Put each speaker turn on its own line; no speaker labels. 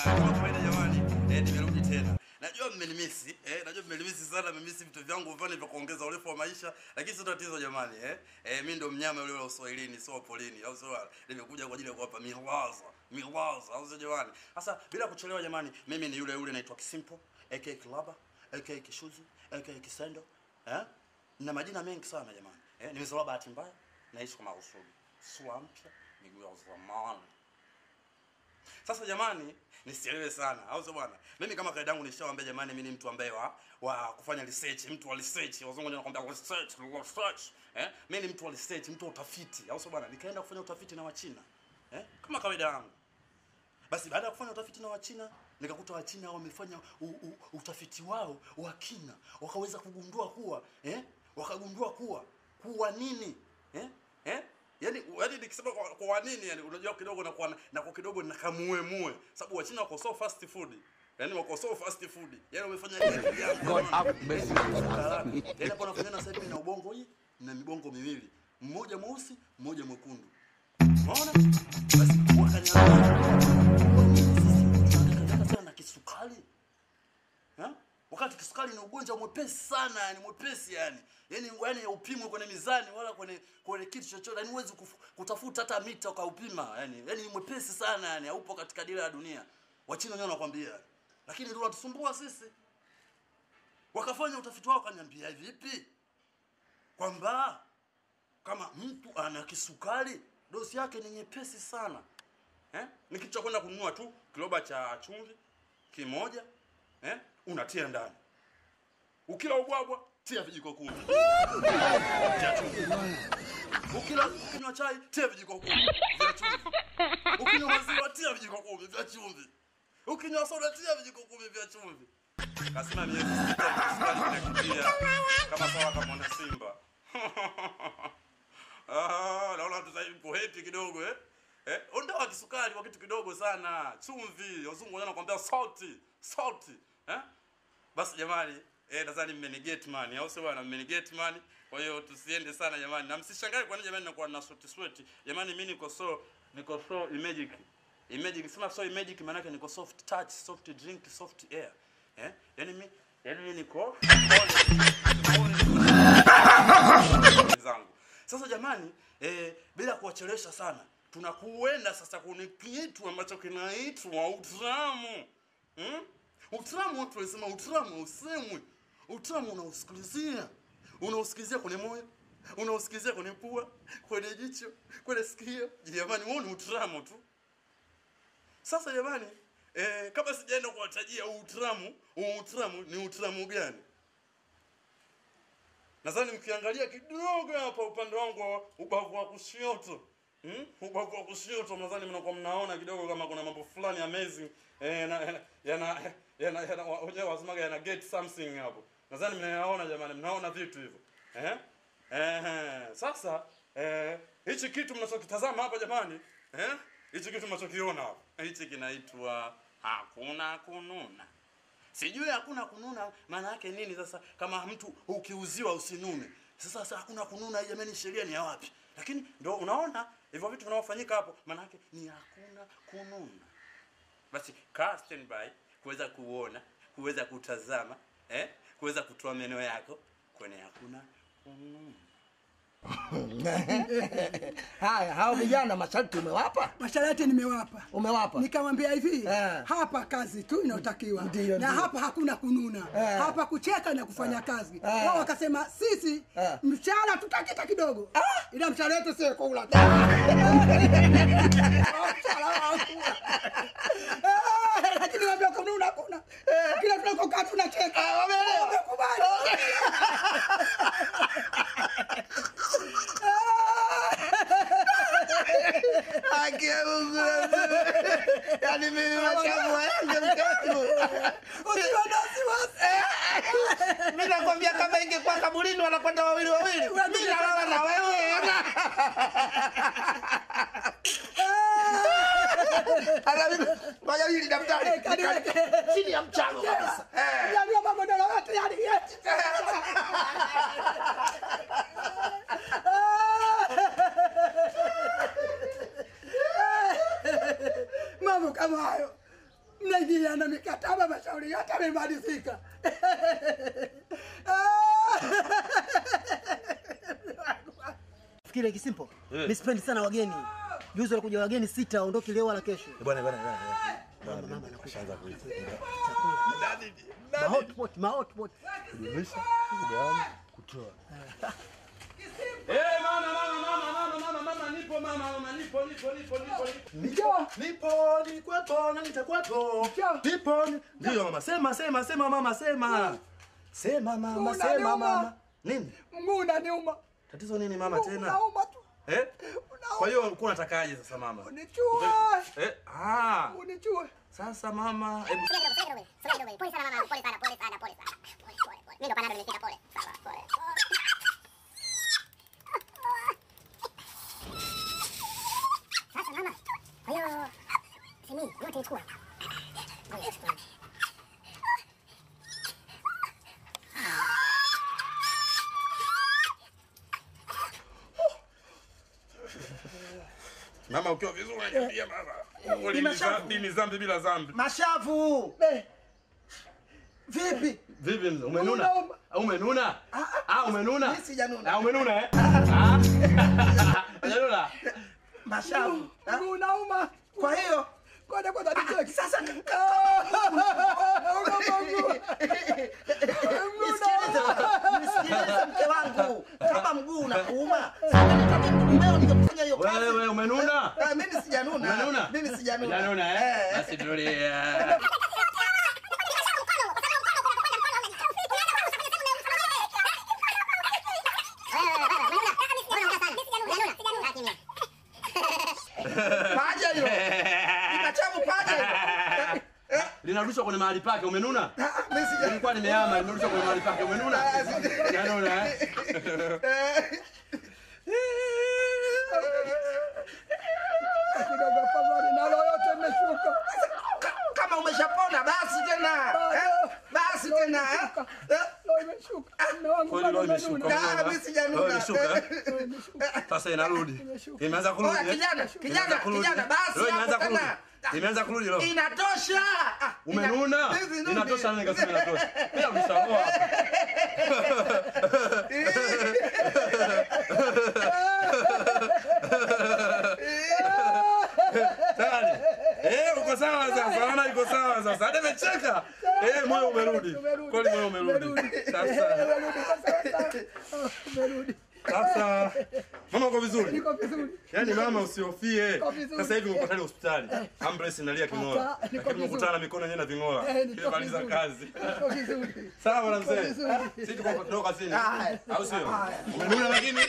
Kama kawaida jamani, nimerudi tena. Najua mmenimisi, najua mmenimisi sana, mmemisi vitu vyangu vani vya kuongeza urefu wa maisha, lakini sio tatizo jamani, Mimi ndo mnyama yule wa Uswahilini, sio polini, au sio? Nimekuja kwa ajili ya kuwapa milaza, milaza, au sio jamani? Sasa bila kuchelewa jamani, mimi ni yule yule naitwa Kisimpo, aka Kilaba, aka Kishuzi, aka Kisendo, Na majina mengi sana jamani. Nimezaliwa bahati mbaya, naishi kwa makusudi. Sura mpya, miguu ya zamani. Sasa jamani, nisielewe sana. Au sio bwana? Mimi kama kaida yangu nishawaambia jamani, mimi ni mtu ambaye wa kufanya research, mtu wa research. Wazungu wanakuambia research, research. Mimi ni mtu wa research, mtu wa utafiti. Au sio bwana? Nikaenda kufanya utafiti na Wachina. Kama kawaida yangu. Basi baada ya kufanya utafiti na Wachina, nikakuta Wachina wamefanya utafiti wao wa kina. Wakaweza kugundua kuwa, wakagundua kuwa kuwa nini? Yaani nikisema kwa nini yani unajua kidogo na kwa na kwa kidogo na kamuemue. Sababu Wachina wako so fast food. Yaani wako so fast food. Yaani wamefanya nini?
God have mercy on us.
Yaani hapo wanafanya sasa hivi na ubongo hii na mibongo miwili. Mmoja mweusi, mmoja mwekundu. Unaona? Basi wakanyamaza. Sisi tunataka na kisukari. Wakati kisukari ni ugonjwa mwepesi sana, yani mwepesi yani. Yaani upimwe kwenye mizani wala kwenye kitu chochote. Yaani huwezi kutafuta hata mita ukaupima yani. Yaani ni mwepesi sana yani, haupo katika dira ya dunia. Wachina wenyewe wanakuambia. Lakini ndio wanatusumbua sisi. Wakafanya utafiti wao wakaniambia vipi? Kwamba kama mtu ana kisukari, dosi yake ni nyepesi sana. Ni kitu cha kwenda kununua tu kiloba cha chumvi kimoja, unatia ndani. Ukila ubwabwa tia vijiko 10. Tia chumvi. Ukila ukinywa chai tia vijiko 10 vya chumvi. Ukinywa maziwa tia vijiko 10 vya chumvi. Ukinywa soda tia vijiko 10 vya chumvi. Kasema miezi 6 kisukari kinakimbia kama sawa kama mwana simba. Naona watu sasa hivi happy kidogo Ondoa kisukari kwa kitu kidogo sana. Chumvi, wazungu wanakuambia salty, salty. Basi jamani, nadhani mmeniget man, au sio bwana, mmeniget man. Kwa hiyo tusiende sana jamani. Na msishangae kwa nini jamani nakuwa na sweat sweat. Jamani mimi niko so magic. Magic, sema so magic maana yake niko soft touch, soft drink, soft air. Yaani mimi niko zangu. Sasa jamani, bila kuwachelewesha sana, tunakuenda sasa kwenye kitu ambacho kinaitwa utamu. Utamu, watu wanasema utamu usemwe. Utamu unausikilizia. Unausikilizia kwenye moyo, unausikilizia kwenye pua, kwenye jicho, kwenye sikio. Jamani, wewe ni utamu tu. Sasa jamani, kama sijaenda kuwatajia utamu, utamu ni utamu gani? Nadhani mkiangalia kidogo hapa upande wangu wa ubavu wa kushoto. Ubavu wa kushoto nadhani mnakuwa mnaona kidogo kama kuna mambo fulani amazing yana wasemaga yana get something hapo. Nadhani mnayaona jamani, mnaona vitu hivyo. Sasa hichi kitu mnachokitazama hapa jamani, hichi kitu mnachokiona hapa, hichi kinaitwa hakuna kununa. Sijui hakuna kununa maana yake nini sasa kama mtu ukiuziwa usinune. Sasa hakuna kununa jamani, sheria ni ya wapi? Lakini ndio unaona hivyo vitu vinavyofanyika hapo maana yake ni hakuna kununa. Basi kaa stand by kuweza kuona, kuweza kutazama, kuweza kutoa meno yako kwenye hakuna kununa.
Haya, hao vijana masharti umewapa?
Masharti nimewapa.
Umewapa?
Nikamwambia hivi, hapa kazi tu inayotakiwa. Na hapa hakuna kununa. Hapa kucheka na kufanya kazi. Wao wakasema sisi mshahara tutakita kidogo. Ila mshahara wetu sio kula. Lakini waambia kununa hakuna. Kila tunakokaa tunacheka. Wamekubali.
Haki ya Mungu. Yaani mimi mashavu yangu mtoto.
Usiwe na wasiwasi.
Mimi nakwambia kama ingekuwa kaburini wanakwenda wawili wawili. Mimi nalala na wewe. Ala mimi ngoja hili daftari. Chini ya mchanga kabisa.
Yaani magodoro yote yani. Mambo kama hayo. Mnaingia na mikataba, mashauri yote yamemalizika.
Fikiri kisimpo. Mimi sipendi sana wageni. Juzi walikuja wageni 6 waondoke leo wala kesho.
Bwana bwana bwana.
Mama anakushaanza kuita. Chakula. Ma hotpot.
Kujumlisha, kugawanya, kutoa. Eh, mama mama mama mama mama mama nipo mama mama nipo nipo nipo nipo. Nipo nikwepo na nitakuwepo. Nipo. Ndio mama sema sema sema mama sema. Sema mama sema mama. Nini?
Mguu unaniuma.
Tatizo nini mama tena?
Unauma tu.
Eh? Kwa hiyo ulikuwa unatakaje sasa mama?
Unichue.
Eh? Ah.
Unichue.
Sasa mama, hebu
pole sana mama, pole sana, pole sana, pole sana. Pole pole pole. Mimi ndo panado nimefika pole. Sawa, pole. Sasa mama, kwa hiyo simi yote ichukua. Ngoja chukua.
Mama ukiwa vizuri unaniambia mama. Ni zambi bila zambi.
Mashavu. Vipi?
Vipi mzee? Umenuna? Umenuna? Ah, umenuna?
Mimi sijanuna.
Ah, umenuna eh? Ah. Umenuna.
Mashavu.
Unauma.
Kwa hiyo
kwenda kwa dadi.
Sasa nisikilize mke wangu. Kama mguu unakuuma, leo ningekufanya hiyo kazi.
Wewe umenuna?
Mimi sijanuna. Mimi sijanuna.
Umenuna eh? Basi tulia.
Paja hilo. Nikachabu paja hilo.
Linarushwa kwenye mahali pake, umenuna?
Mimi sijanuna.
Nilikuwa nimehama, limerushwa kwenye mahali pake, umenuna? Umenuna eh?
Kidogo afadhali na roho yote imeshuka.
Kama umeshapona basi tena. Basi tena.
Roho imeshuka. Mume wangu
Kweli roho imeshuka.
Mimi sijanuna.
Imeshuka. Sasa inarudi. Imeanza kurudi.
Kijana, kijana, kijana basi hapo tena.
Imeanza kurudi roho.
Inatosha.
Umenuna? Inatosha, nikasema inatosha. Bila mshango hapa. Tayari. Eh, uko sawa sasa. Naona iko sawa sasa. Hata nimecheka. Eh, moyo umerudi. Kweli moyo umerudi. Sasa.
Umerudi.
Sasa mama uko vizuri?
Niko vizuri.
Yaani mama usihofie. Sasa hivi uko tayari hospitali. Ambulance inalia king'ola. Lakini umekutana na mikono yenyewe na ving'ola. Ile maliza kazi.
Niko vizuri.
Sawa bwana mzee. Sisi tuko kutoka kazini. Au sio? Umenuna lakini?